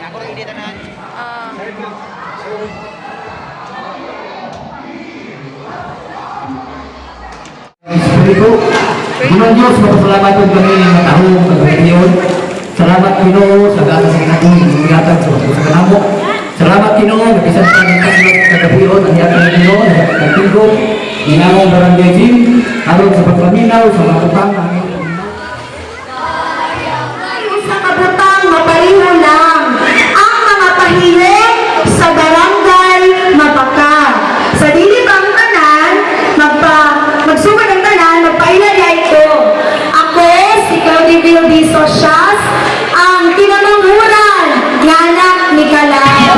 Ah. Espiritu, Ginoong Diyos, mapasalamatan kami nga tahong kagabiyon. Salamat, Ginoo, sa gasa sa kinabuhi nga gihatag sa sa kanamo. Salamat, Ginoo, nga bisan pa ng kanlong kagabiyon ang yata ng Ginoo, nagkatigom, ginamong barangay gym, aron sa pagpaminaw sa mga butang namin. Sa kabutang mapariho lang ang mga pahiyek sa barangay Mapaka. Sa dili pa ang tanan, magsugod ang tanan, magpaila niya ito. Ako, si Claudie D. Socias, ang kinamanghuran nga anak ni Kalao.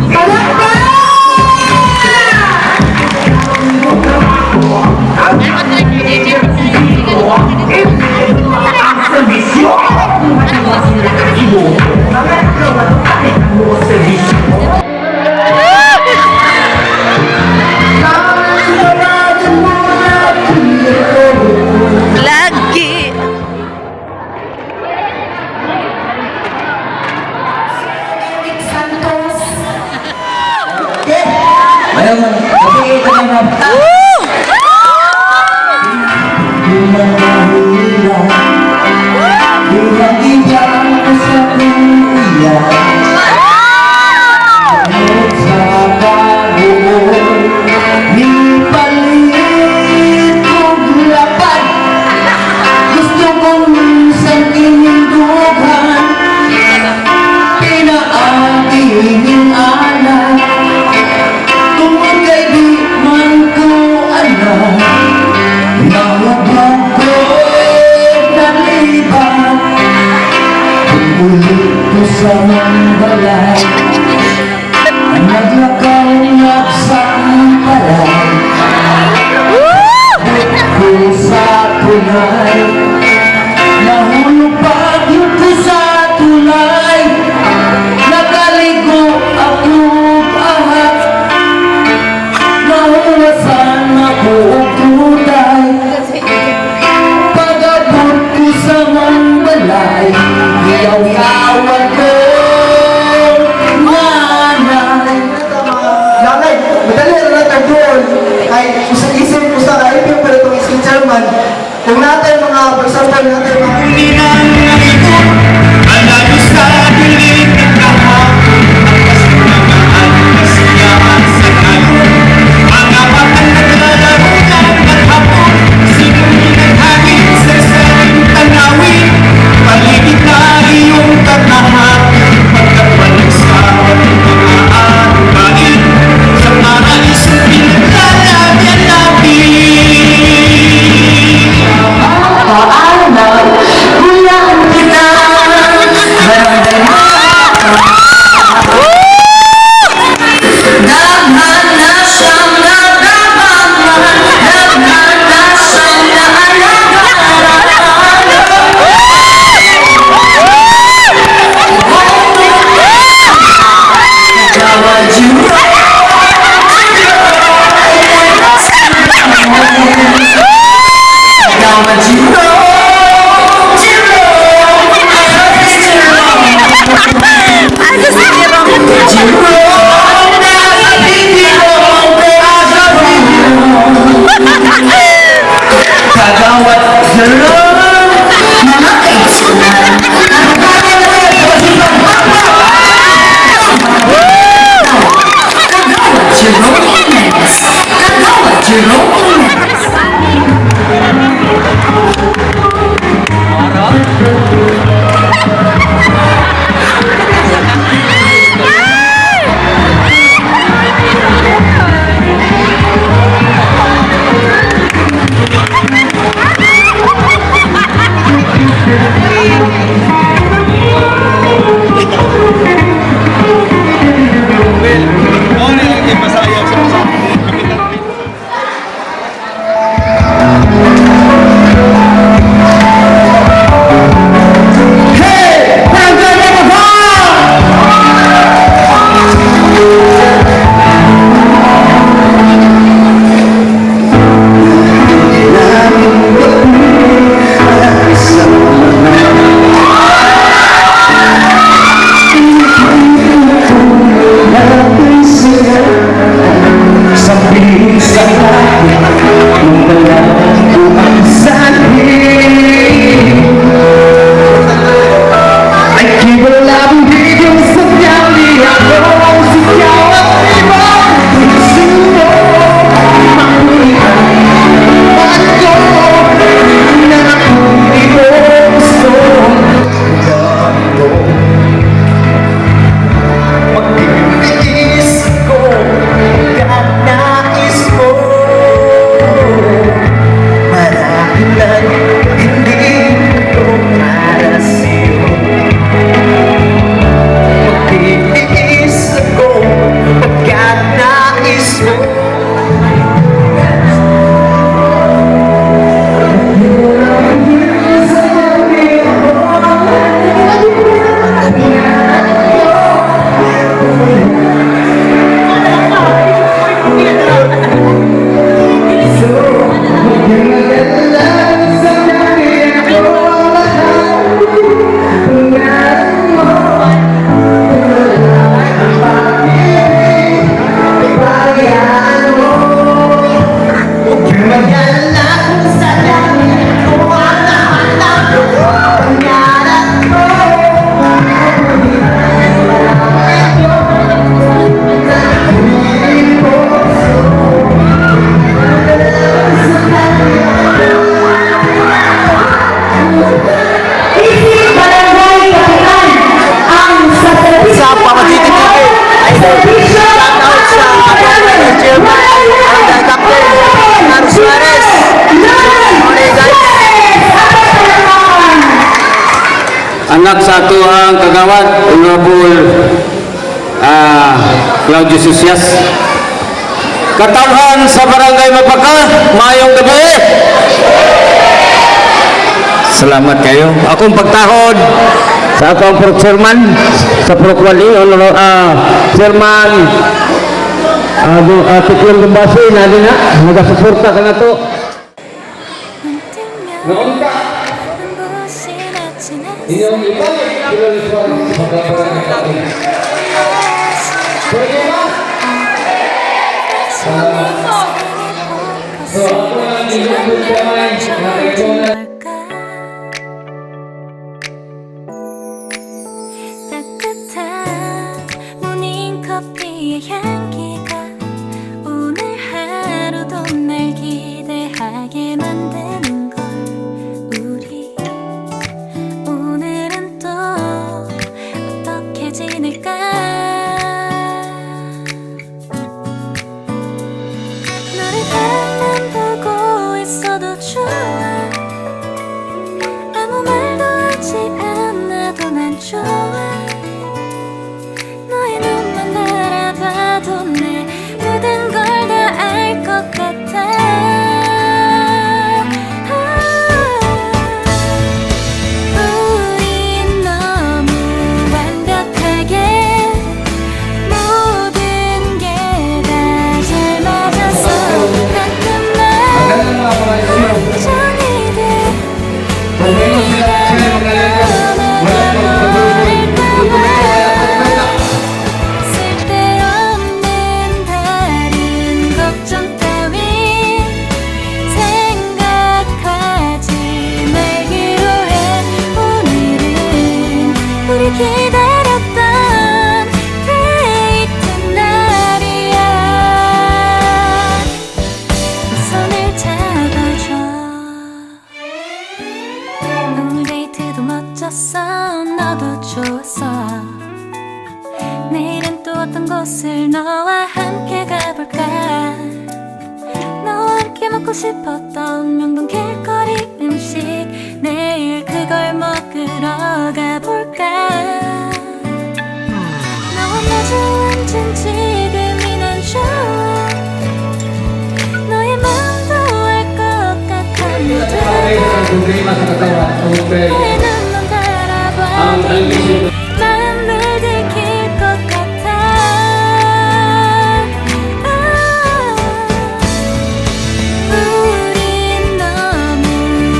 Palakpak! Lagi. Eric Santos. Ayun, gabi ka na mga Bilang sa kuya sa bago ni palit og lapad. Gusto kong sa tinindugan pinaaging anak. Tungod kay di man ko alam, nahubog ko nalibat. Uli ko sa balay, naglakaw nagsampalay ko sa tulay. Nahulog bagyo ko sa tulay. Nakaligo ako ahas. Nahuwasan ako og tutay. Pag-abot ko sa balay, Hiyaw-hiyawan ko nanay. Nanay, madali na lang tagdoon. Kay usa isip usa ka ipin pero itong isip chairman. Kung natin mga, for example, natin mga Malayo sa dilim ng kahapon, ang kasamaan, kasiyahan sa kalon. Mga batang naglalaro ng maghapon, simoy ng hangin sa saring tanawin. Paligid na iyong kakahapon, pagkat walang sawa ng mga arugain. Sa paraisong pinaglalagyan natin. Oh, Anak sa atoang kagawad, Honorable Claudio Susias. Katawhan sa Barangay Mapaka, maayong gabi. Salamat kayo. Akong pagtahod sa akong pro chairman sa Purok Wali, Honorable Chairman Tiklong Gumbasi, na na, nagasuporta ka na to. Noon ka, inyong ibalik, pagkabarangay. Pwede ba? So, ako lang ilugod kamay, mga. 따뜻한 모닝커피의 향기가 오늘 하루도 날 기대하게 만드는 걸. 우리 오늘은 또 어떻게 지낼까? 너를 바라만 보고 있어도 좋아. 아무 말도 하지 않아도 난 좋아. 너의 눈만 바라봐도 내 모든 걸 다 알 것 같아. 아, 우린 너무 완벽하게 모든 게 다 잘 맞아서 가끔만 걱정이 돼. Kung meron sila, sila magalito, wala pang pagdugoy. 쓸데없는 다른 걱정 따위 생각하지 말기로 해. 오늘은 우리 기다렸던 데이트 날이야. 내 손을 잡아줘. 오늘 데이트도 멋졌어. 너도 좋았어. 내일은 또 어떤 곳을 너와 함께 가볼까? 너와 함께 먹고 싶었던 명동 길거리 음식, 내일 그걸 먹으러 가볼까? 너와 마주 앉은 지금이 난 좋아. 너의 마음도 알 것 같아. 모두가 Problema sa katawan. Okay. 너의 눈만 Ang 바라봐도 almission 마음을 들킬 것 같아. 아, 우린 너무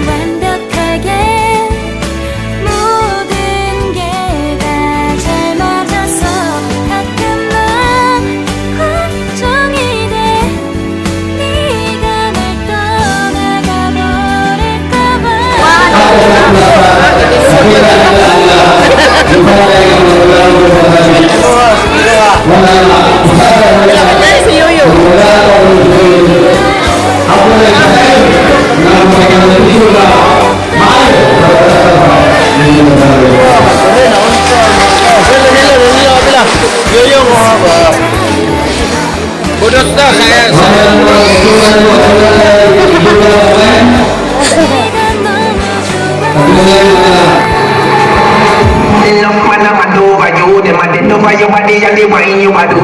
완벽하게 모든 게 다 잘 맞아서 가끔만 걱정이 돼. 네가 날 떠나가 버릴까봐. Budot na, saya, 네가 너무 좋아. The love man a mad over you, them a dead over your body and the wine you a do.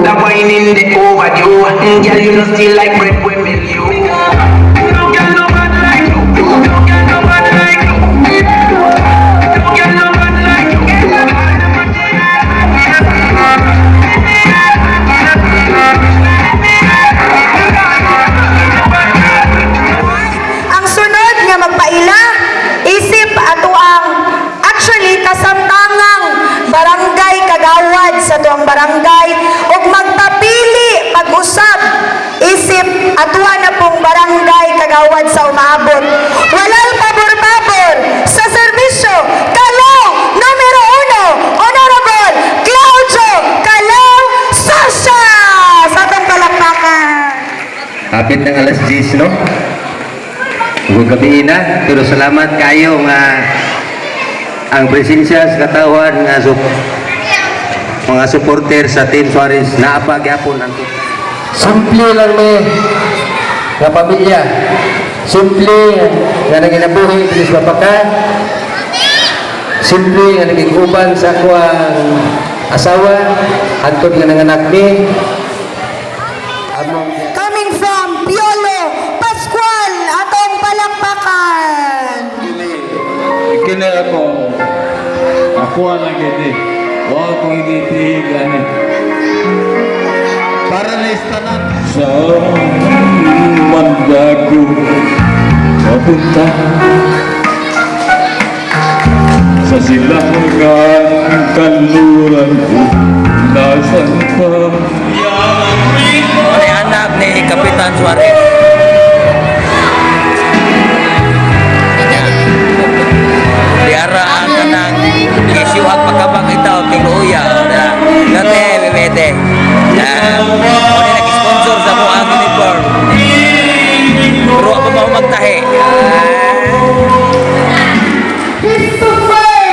The wine in the overdue, girl, you no still like bread when milk you. No girl no bad like you, no girl no bad like you, no girl no bad like you. Ang sunod nga magpaila, isip ato ang actually kasamtangang barangay kagawad sa tuang barangay ug magpapili pag-usab isip atuwa na pong barangay kagawad sa umaabot. Walay pabor-pabor sa serbisyo. Kalaw numero 1, Honorable Claudio Kalaw Sasha! Sa atong palakpakan. Kapit ng alas 10, no? Ug gabi na, pero salamat kayo nga ang presensya sa katawhan nga mga supporter sa Team Suarez naa pa gyapon ang Simple lang ni nga pamilya. Simple nga naginabuhi diri sa Mapaka. Simple nga nakig-uban sa akoang asawa, hantod nga nanganak ni. Among Coming from Piolo Pascual, atong palakpakan. Kini ako, ako ang gini. Wa ko hinitihig ani. Para na istanan. Sa mandago, papunta sa silangan kanluran ko, nasan ka? Ay, anak ni Kapitan Suarez. Diara ang kanang issue ang pagkabang itaw kay Luya. Dati, bebete. Mo ni nag-sponsor sa mo ang uniform. Pero ako pa magtahi. Christopher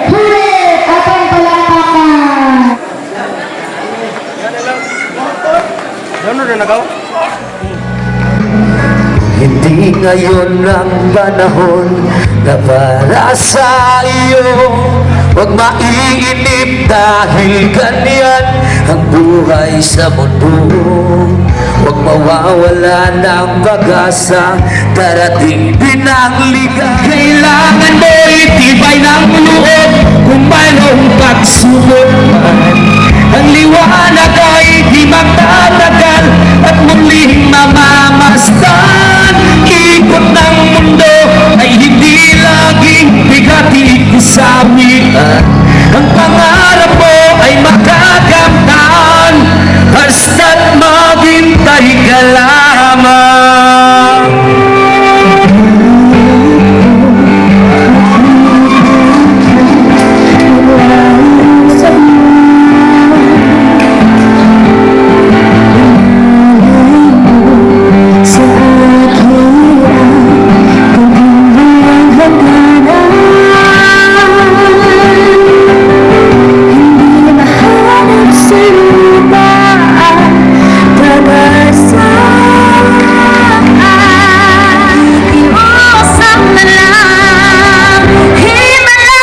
Huret, atong palakpakan. Hindi ngayon ang panahon na para sa iyo. Huwag maiinip dahil ganyan ang buhay sa mundo. Huwag mawawala ng pag-asa, darating din ang ligaya. Kailangan mo'y tibay ng loob kung mayroong pagsubok man. Ang liwanag ay di magtatagal at muling mamamasdan. Ikot ng mundo ay hindi laging bigati samian. Ang pangarap mo ay makakamtan basta't maghintay ka lamang. Sa akin ang hangganan. Hindi mahanap sa lupa pag-asa. Iusap na lang, himala.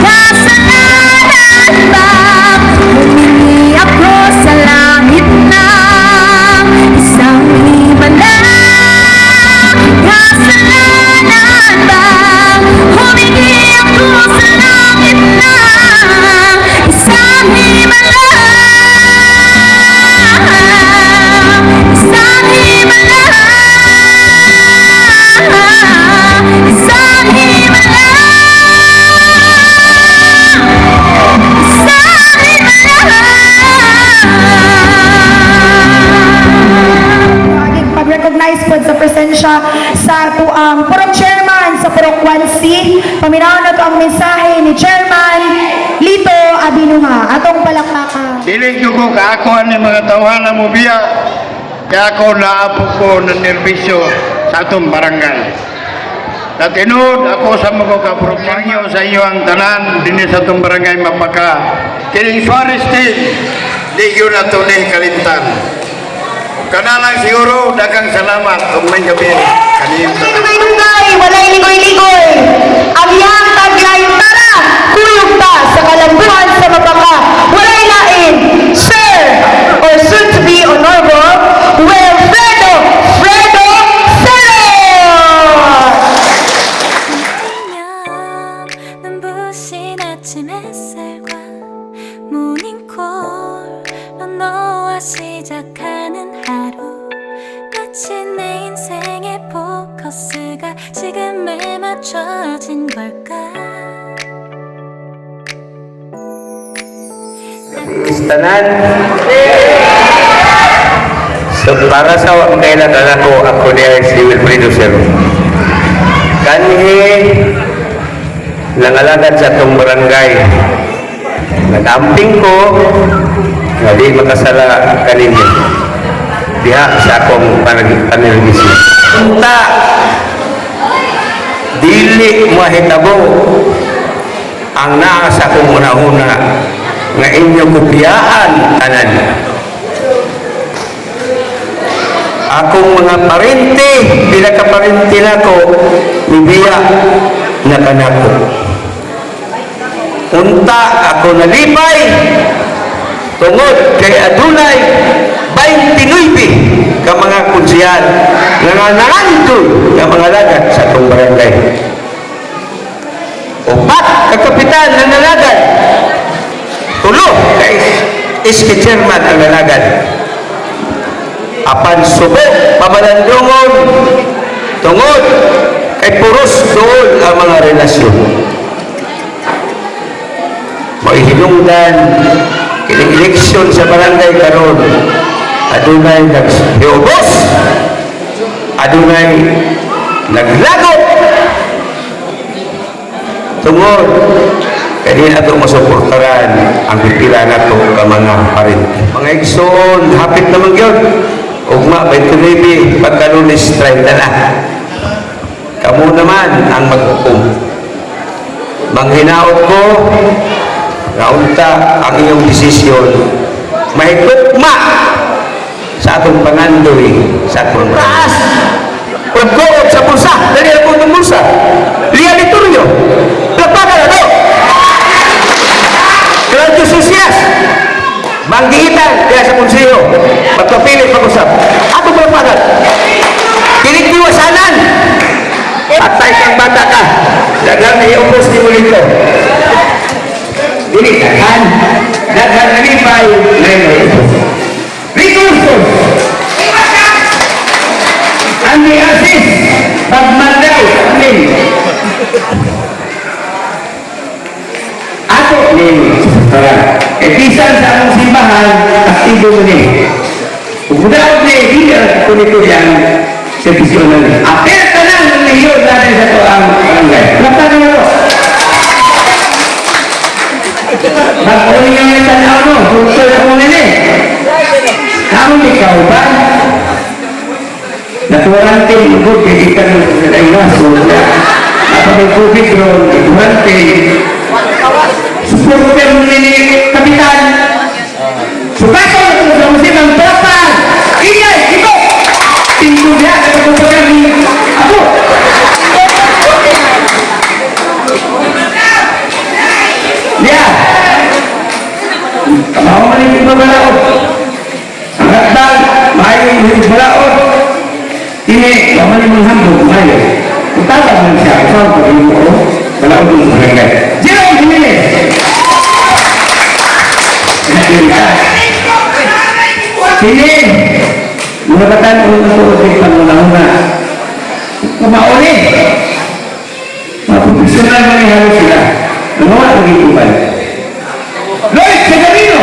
Kasalanan ba? Humingi ako sa langit ng isang himala. Kasalanan ba? Humingi ako sa langit ng isang himala. Isang himala. Isang himala. Isang himala. Aging pag-recognize po sa presensya sa atuang Purok Chairman sa Purok 1C. Paminaw na to ang mensahe ni Chairman Lito Abinuha. Atong palakpakan. Dili ko ko kaako ni mga tawhana mo biya. Kaya ako naapo ko ng nerbisyo sa atong barangay. Sa tinuod ako sa mga kapromangyo sa iyo ang tanan dinhi sa atong barangay Mapaka. Kining Suarez team, di yun na ni kalimtan. Kanalang siguro, daghang salamat ug may gabi kaniyong tanan. Dugay-dugay, walay ligoy-ligoy. Ang iyang tagline, tara, kuyog ta sa kalambuan sa Mapaka. Walay lain, Sir, or soon to be Honorable, Wilfredo Fredo Ceros! 눈부신 아침 햇살과 모닝콜로 너와 시작하는 하루, 마치 내 인생의 포커스가 지금에 맞춰진 걸까? Tanan. So para sa wa kailan ako, ako niya si Wilfredo Cero. Kanhi nangalagad sa atong barangay. Nag-amping ko nga di makasala kaninyo. Diha sa akong panirgisyo. Unta dili mahitabo ang naa sa akong una-una nga inyo kopyaan tanan. Akong mga parente, pila ka parente nako, mibiya na kanako. Unta ako nalipay tungod kay adunay 29 ka mga konsehal nga nangandoy nga mga lagad sa atong barangay. Upat ka kapitan ang nalagad. Tulo ka SK chairman ang nalagad. Apan subo pamalandungon tungod kay puros doon ang mga relasyon. Mo'y hinungdan kining eleksyon sa barangay karon, adunay naghiubos, adunay naglagot tungod kay di nato masuportaran ang pipila nato ka mga parente. Mga igsoon, hapit naman gyud. Ugma 29, pagka Lunes 30 na. Kamo naman ang maghukom. Manghinaot ko nga unta ang iyong desisyon mahigugma sa atong pangandoy sa atong taas. Pagkuot sa bulsa, dali ang itong bulsa. Lia Lituryo, Lapagan na to. Claudio Susias, manggiitan kaya sa konseho, pagpapili pag-usap. Ato palapagan. Kinig-iwasanan. Patay kang bata ka. Daghan na iupos ni Mulito. Dili daghan. Daghan na lipay. Ngayon na iupos. Rico Ustos. Andy Asis. Pagmanday. Amin. Ato ni Tara. E bisan sa among simbahan, aktibo mo ni. Kung mudaot ni, hindi ang kunito yang servisyo na ni. Apel ka lang ng lehiyon natin sa to ang barangay. Plata na ito. Mag-uli nga yung tanaw no, gusto na mo nila. Kamu ikaw ba? Na-quarantine, lugod, kaya ikan mo sa ay naso. Napag-COVID ron, quarantine. Supporter mo ni Kapitan. Subato na ito sa musimang palakpakan. Ingay, ito! Tingko niya, kapag ni Ako! Ya! Kamaw man yung babalaot. Ang hatbang, maayo yung balaot. Ini, kaman yung hambog, maayo. Utabang man siya, saan ko yung balaot yung barangay. Jerome Jimenez! Sini, mga kataan ko na ito sa pangunahuna. Kumauli. Mga profesional man yung sila. Nagawa ang gituban. Lloyd Severino!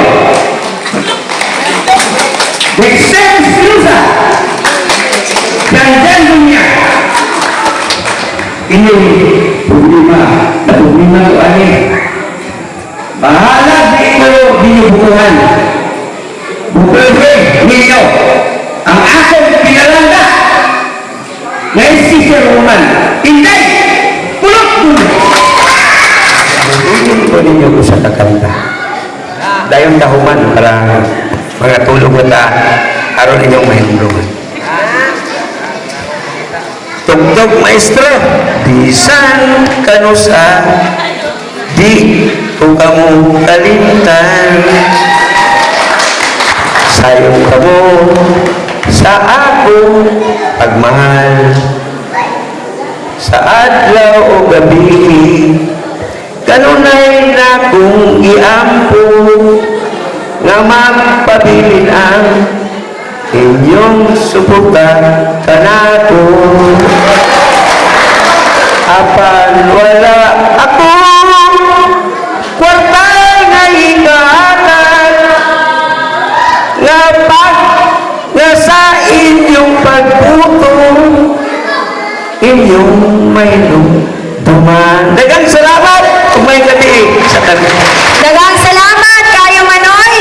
Dexter Espinosa! Janjan Dunya! Ini problema. Na problema ko ani. Bahala di ko binubukuhan. Bukuhan ninyo. Ang akong pinalanda na si Sir Roman. Inday! Pulot mo! Ko ninyo ko sa kakanta. Dayon dahuman para mga tulog na ta aron inyong mahimluman. Tugtog maestro, bisan kanusa di ko kamo kalimtan. Sayo kamo sa akong pagmahal. Sa adlaw o gabi, kanunay na kong iampo nga magpabilin ang inyong suporta kanato. Apan wala ako kwarta nga ikahatag nga pag nga sa inyong pagputo inyong may duman. Daghang salamat ug may gabi sa tanan. Daghang salamat kayo, Manoy.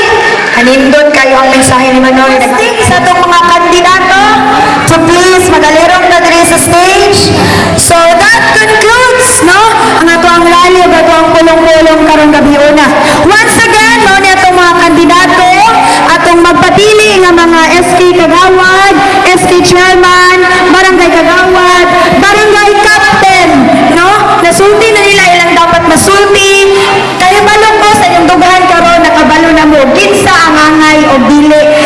Hanindot kayo ang mensahe ni Manoy. Sa atong mga kandidato to please magalirong na diri sa stage. So that concludes, no, ang ato ang rally ug ato ang pulong-pulong karong gabi una. Once again, mao ni atong mga kandidato atong magpapili nga mga SK Kagawad, SK Chairman, Barangay Kagawad, Barangay Captain, no? Nasulti na nila ilang dapat masulti. Kayo o dili.